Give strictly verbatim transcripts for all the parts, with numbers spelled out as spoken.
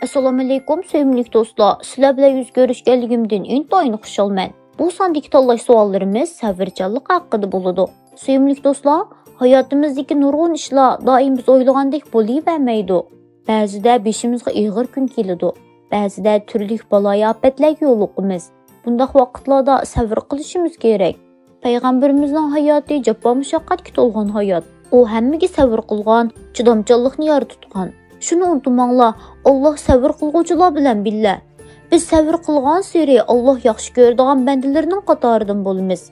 ئەسسالامۇئەلەيكۇم، سۆيۈملۈك دوستلار. سىلەر بىلەن يۈز كۆرۈشكەنلىكىمدىن ئىنتايىن خۇشالمەن. بۇ ساندىكى تاللاش سوئاللىرىمىز سەۋرچانلىق ھەققىدە بولىدۇ. سۆيۈملۈك دوستلار، ھاياتىمىزدىكى نۇرغۇن ئىشلار دائىم بىز ئويلىغاندەك بولۇۋەرمەيدۇ. بەزىدە بېشىمىزغا ئېغىر كۈن كېلىدۇ. بەزىدە تۈرلۈك بالايىئاپەتلەرگە يولۇقىمىز. بۇنداق ۋاقىتلاردا سەۋر قىلىشىمىز كېرەك. پەيغەمبىرىمىزنىڭ ھاياتى جاپا-مۇشەققەتكە تولغان ھايات. ئۇ ھەممىگە سەۋر قىلغان، چىدامچانلىقنى يارىتىۋاتقان. شۇنى ئۇنتۇماڭلار، ئاللاھ سەۋر قىلغۇچىلار بىلەن بىللە. بىز سەۋر قىلغانسېرى ئاللاھ ياخشى كۆرىدىغان بەندىلىرىنىڭ قاتارىدىن بولىمىز.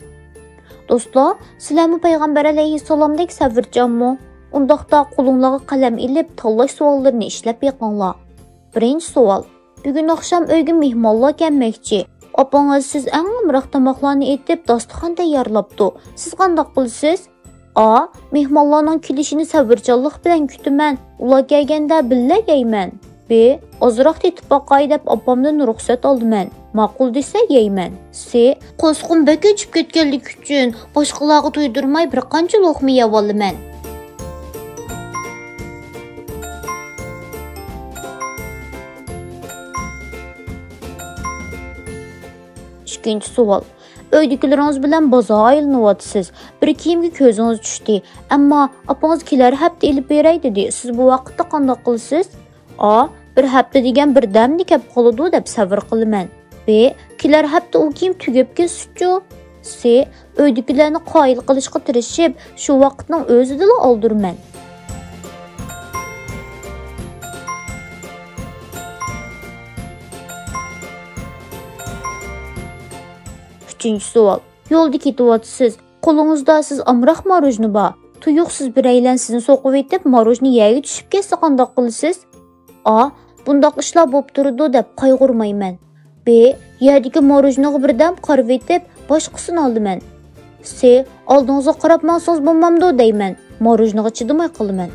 دوستلار، سىلەرمۇ پەيغەمبەر ئەلەيھىسسالامدەك سەۋرچانمۇ؟ ئۇنداقتا قولۇڭلارغا قەلەم ئېلىپ، تاللاش سوئاللىرىنى ئىشلەپ بېقىڭلار. بىرىنچى سوئال. بۈگۈن ئاخشام ئۆيگە مېھمانلار كەلمەكچى. ئاپىڭىز سىز ئەڭ ئامراق تاماقلارنى ئېتىپ، داستىخان تەييارلاپتۇ. سىز قانداق قىلىسىز؟ ئا، مېھمانلارنىڭ كېلىشىنى سەۋرچانلىق بىلەن كۈتىمەن، ئۇلار كەلگەندە بىللە يەيمەن. ب، ئازراق تېتىپ باقاي دەپ ئاپامدىن رۇخسەت ئالىمەن، ماقۇل دېسە يەيمەن. س، قورسىقىم بەك ئېچىپ كەتكەنلىكى ئۈچۈن باشقىلارغا تۇيدۇرماي بىر قانچە لوقما يەۋالىمەن. ئىككىنچى سوئال. ئۆيدىكىلىرىڭىز بىلەن بازار ئايلىنىۋاتىسىز. بىر كىيىمگە كۆزىڭىز چۈشتى. ئەمما ئاپىڭىز كېلەر ھەپتە ئېلىپ بېرەي دېدى. سىز بۇ ۋاقىتتا قانداق قىلىسىز؟ ئا، بىر ھەپتە دېگەن بىردەمدە كەپ قالىدۇ دەپ سەۋر قىلىمەن. ب، كېلەر ھەپتە ئۇ كىيىم تۈگەپ كەتسىچۇ؟ س، ئۆيدىكىلەرنى قايىل قىلىشقا تىرىشىپ، شۇ ۋاقىتنىڭ ئۆزىدىلا ئالدۇرىمەن. ئۈچىنچى سوئال. يولدا كېتىۋاتىسىز. قولىڭىزدا سىز ئامراق ماروژنى بار. تۇيۇقسىز بىرەيلەن سىزنى سوقۇۋېتىپ، ماروژنى يەرگە چۈشۈپ كەتسە قانداق قىلىسىز؟ ئا، بۇنداق ئىشلار بولۇپ تۇرىدۇ دەپ قايغۇرمايمەن. ب، يەردىكى ماروژنىغا بىردەم قارىۋېتىپ، باشقىسىنى ئالىمەن. س، ئالدىڭىزغا قاراپ ماڭسىڭىز بولمامدۇ دەيمەن، ماروژنىغا چىدىماي قالىمەن.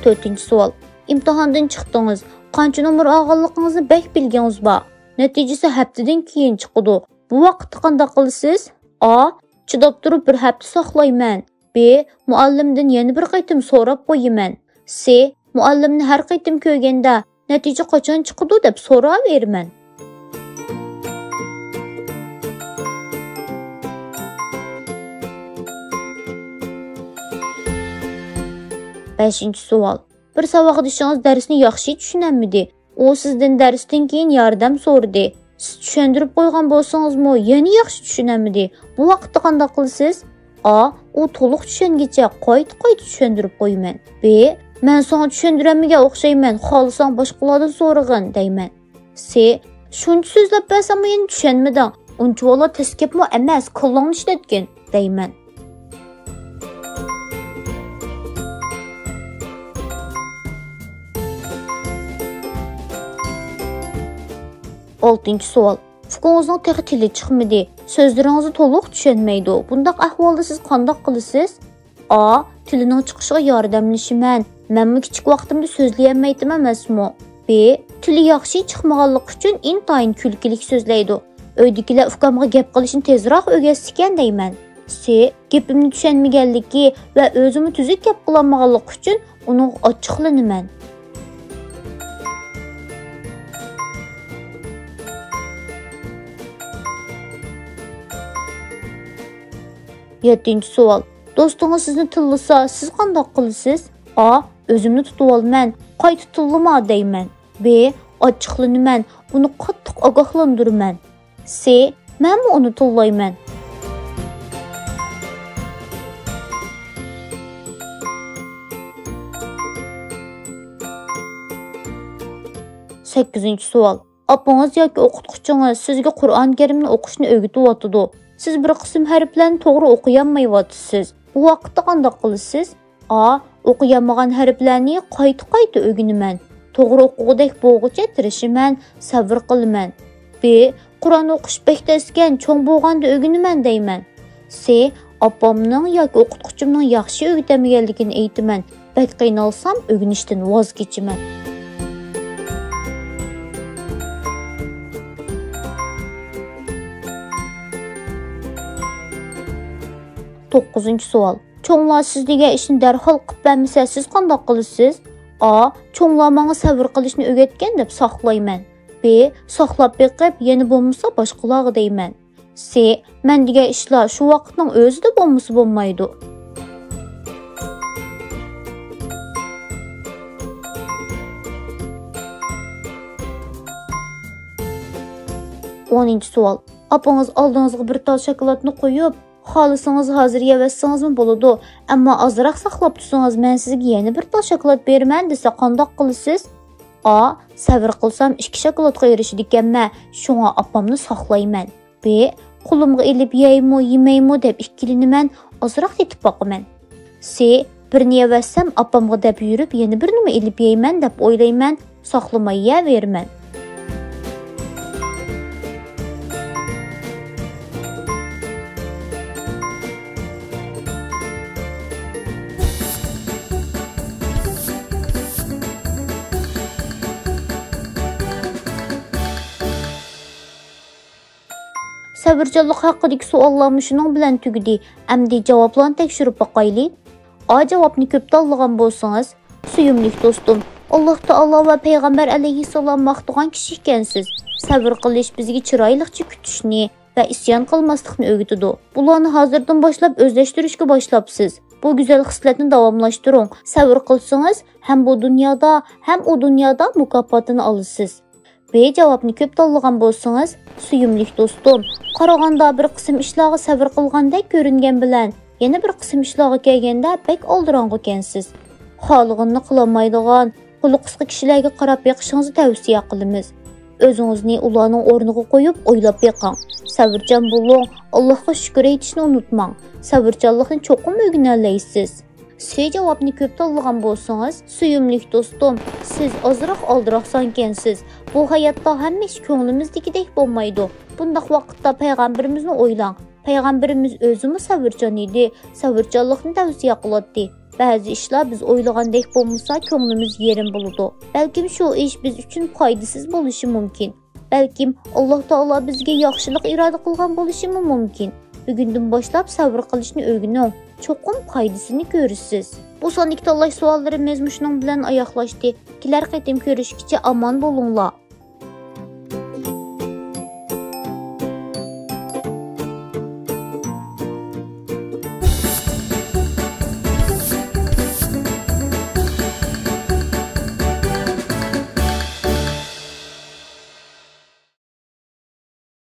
تۆتىنچى سوئال. ئىمتىھاندىن چىقتىڭىز. قانچە نومۇر ئالغانلىقىڭىزنى بەك بىلگۈڭىز بار. نەتىجىسى ھەپتىدىن كېيىن چىقىدۇ. بۇ ۋاقىتتا قانداق قىلىسىز؟ ئا، چىداپ تۇرۇپ بىر ھەپتە ساقلايمەن. ب، مۇئەللىمدىن يەنە بىر قېتىم سوراپ قويىمەن. س، مۇئەللىمنى ھەر قېتىم كۆرگەندە، نەتىجە قاچان چىقىدۇ دەپ سوراۋېرىمەن. بەشىنچى سوئال. بىر ساۋاقدىشىڭىز دەرسنى ياخشى چۈشىنەلمىدى. ئۇ سىزدىن دەرستىن كېيىن ياردەم سورىدى. سىز چۈشەندۈرۈپ قويغان بولسىڭىزمۇ، يەنە ياخشى چۈشىنەلمىدى. بۇ ۋاقىتتا قانداق قىلىسىز؟ ئا، ئۇ تولۇق چۈشەنگىچە قايتا-قايتا چۈشەندۈرۈپ قويىمەن. ب، مەن ساڭا چۈشەندۈرەلمىگەن ئوخشايمەن، خالىساڭ باشقىلاردىن سورىغىن دەيمەن. س، شۇنچە سۆزلەپ بەرسەممۇ يەنە چۈشەنمىدىڭ. ئۇنچىۋالا تەسكەپمۇ ئەمەس، كاللاڭنى ئىشلەتكىن دەيمەن. ئالتىنچى سوئال. ئۇكىڭىزنىڭ تېخى تىلى چىقمىدى. سۆزلىرىڭىزنى تولۇق چۈشەنمەيدۇ. بۇنداق ئەھۋالدا سىز قانداق قىلىسىز؟ ئا، تىلىنىڭ چىقىشىغا ياردەملىشىمەن. مەنمۇ كىچىك ۋاقتىمدا سۆزلىيەلمەيتتىم ئەمەسمۇ. ب، تىلى ياخشى چىقمىغانلىقى ئۈچۈن ئىنتايىن كۈلكىلىك سۆزلەيدۇ. ئۆيدىكىلەر ئۇكامغا گەپ قىلىشنى تېزراق ئۆگەتسىكەن دەيمەن. س، گېپىمنى چۈشەنمىگەنلىكى ۋە ئۆزىمۇ تۈزۈك گەپ قىلالمىغانلىقى ئۈچۈن ئۇنىڭغا ئاچچىقلىنىمەن. يەتتىنچى سوئال. دوستىڭىز سىزنى تىللىسا، سىز قانداق قىلىسىز؟ ئا، ئۆزۈمنى تۇتۇۋالىمەن، قايتا تىللىما دەيمەن. ب، ئاچچىقلىنىمەن، ئۇنى قاتتىق ئاگاھلاندۇرىمەن. س، مەنمۇ ئۇنى تىللايمەن. سەككىزىنچى سوئال. ئاپىڭىز ياكى ئوقۇتقۇچىڭىز سىزگە قۇرئان كەرىمنى ئوقۇشنى ئۆگىتىۋاتىدۇ. سىز بىر قىسىم ھەرپلەرنى توغرا ئوقۇيالمايۋاتىسىز. بۇ ۋاقىتتا قانداق قىلىسىز؟ ئا، ئوقۇيالمىغان ھەرپلەرنى قايتا-قايتا ئۆگىنىمەن. توغرا ئوقۇغۇدەك بولغۇچە تىرىشىمەن، سەۋر قىلىمەن. ب، قۇرئان ئوقۇش بەك تەسكەن، چوڭ بولغاندا ئۆگىنىمەن دەيمەن. س، ئاپامنىڭ ياكى ئوقۇتقۇچىمنىڭ ياخشى ئۆگىتەلمىگەنلىكىنى ئېيتىمەن. بەك قىينالسام، ئۆگىنىشتىن ۋاز كېچىمەن. توققۇزىنچى سوئال. چوڭلار سىز دېگەن ئىشنى دەرھال قىلىپ بەرمىسە، سىز قانداق قىلىسىز؟ ئا، چوڭلار ماڭا سەۋر قىلىشنى ئۆگەتكەن دەپ ساقلايمەن. ب، ساقلاپ بېقىپ، يەنە بولمىسا باشقىلارغا دەيمەن. س، مەن دېگەن ئىشلار شۇ ۋاقىتنىڭ ئۆزىدە بولمىسا بولمايدۇ. ئونىنچى سوئال. ئاپىڭىز ئالدىڭىزغا بىر تال شاكىلاتنى قويۇپ، خالىسىڭىز ھازىر يەۋەتسىڭىزمۇ بولىدۇ، ئەمما ئازراق ساقلاپ تۇرسىڭىز، مەن سىزگە يەنە بىر تال شاكىلات بېرىمەن دېسە، قانداق قىلىسىز؟ ئا، سەۋر قىلسام ئىككى شاكىلاتقا ئېرىشىدىكەنمەن، شۇڭا ئاپامنى ساقلايمەن. ب، قولۇمغا ئېلىپ يەيمۇ، يېمەيمۇ دەپ ئىككىلىنىمەن، ئازراق تېتىپ باقىمەن. س، بىرنى يەۋەتسەم، ئاپامغا دەپ يۈرۈپ يەنە بىرنىمۇ ئېلىپ يەيمەن دەپ ئويلايمەن، ساقلىماي يەۋېرىمەن. سەۋرچانلىق ھەققىدىكى سوئاللار مۇشۇنىڭ بىلەن تۈگىدى. ئەمدى جاۋابلارنى تەكشۈرۈپ باقايلى. ئا جاۋابنى كۆپ تاللىغان بولسىڭىز، سۆيۈملۈك دوستۇم، ئاللاھ تائالا ۋە پەيغەمبەر ئەلەيھىسسالام ماختىغان كىشى ئىكەنسىز. سەۋر قىلىش بىزگە چىرايلىقچە كۈتۈشنى ۋە ئىسيان قىلماسلىقنى ئۆگىتىدۇ. بۇلارنى ھازىردىن باشلاپ ئۆزلەشتۈرۈشكە باشلاپسىز. بۇ گۈزەل خىسلەتنى داۋاملاشتۇرۇڭ. سەۋر قىلسىڭىز، ھەم بۇ دۇنيادا، ھەم ئۇ دۇنيادا مۇكاپاتىنى ئالىسىز. ب جاۋابنى كۆپ تاللىغان بولسىڭىز، سۆيۈملۈك دوستۇم، قارىغاندا بىر قىسىم ئىشلارغا سەۋر قىلغاندەك كۆرۈنگەن بىلەن، يەنە بىر قىسىم ئىشلارغا كەلگەندە بەك ئالدىراڭغۇكەنسىز. خالىغىنىنى قىلالمايدىغان، قولى قىسقا كىشىلەرگە قاراپ بېقىشىڭىزنى تەۋسىيە قىلىمىز. ئۆزىڭىزنى ئۇلارنىڭ ئورنىغا قويۇپ ئويلاپ بېقىڭ. سەۋرچان بولۇڭ، ئاللاھقا شۈكۈر ئېيتىشنى ئۇنتۇماڭ. سەۋرچانلىقنى چوقۇم ئۆگىنەلەيسىز. سى جاۋابنى كۆپ تاللىغان بولسىڭىز، سۆيۈملۈك دوستۇم، سىز ئازراق ئالدىراقسانكەنسىز. بۇ ھاياتتا ھەممە ئىش كۆڭلىمىزدىكىدەك بولمايدۇ. بۇنداق ۋاقىتتا پەيغەمبىرىمىزنى ئويلاڭ. پەيغەمبىرىمىز ئۆزىمۇ سەۋرچان ئىدى، سەۋرچانلىقنى تەۋسىيە قىلاتتى. بەزى ئىشلار بىز ئويلىغاندەك بولمىسا، كۆڭلىمىز يېرىم بولىدۇ. بەلكىم شۇ ئىش بىز ئۈچۈن پايدىسىز بولۇشى مۇمكىن. بەلكىم ئاللاھ تائالا بىزگە ياخشىلىق ئىرادە قىلغان بولۇشىمۇ مۇمكىن. بۈگۈندىن باشلاپ سەۋر قىلىشنى ئۆگىنىڭ. چوقۇم پايدىسىنى كۆرىسىز. بۇ ساندىكى تاللاش سوئاللىرىمىز مۇشۇنىڭ بىلەن ئاياغلاشتى. كېلەر قېتىم كۆرۈشكىچە ئامان بولۇڭلار.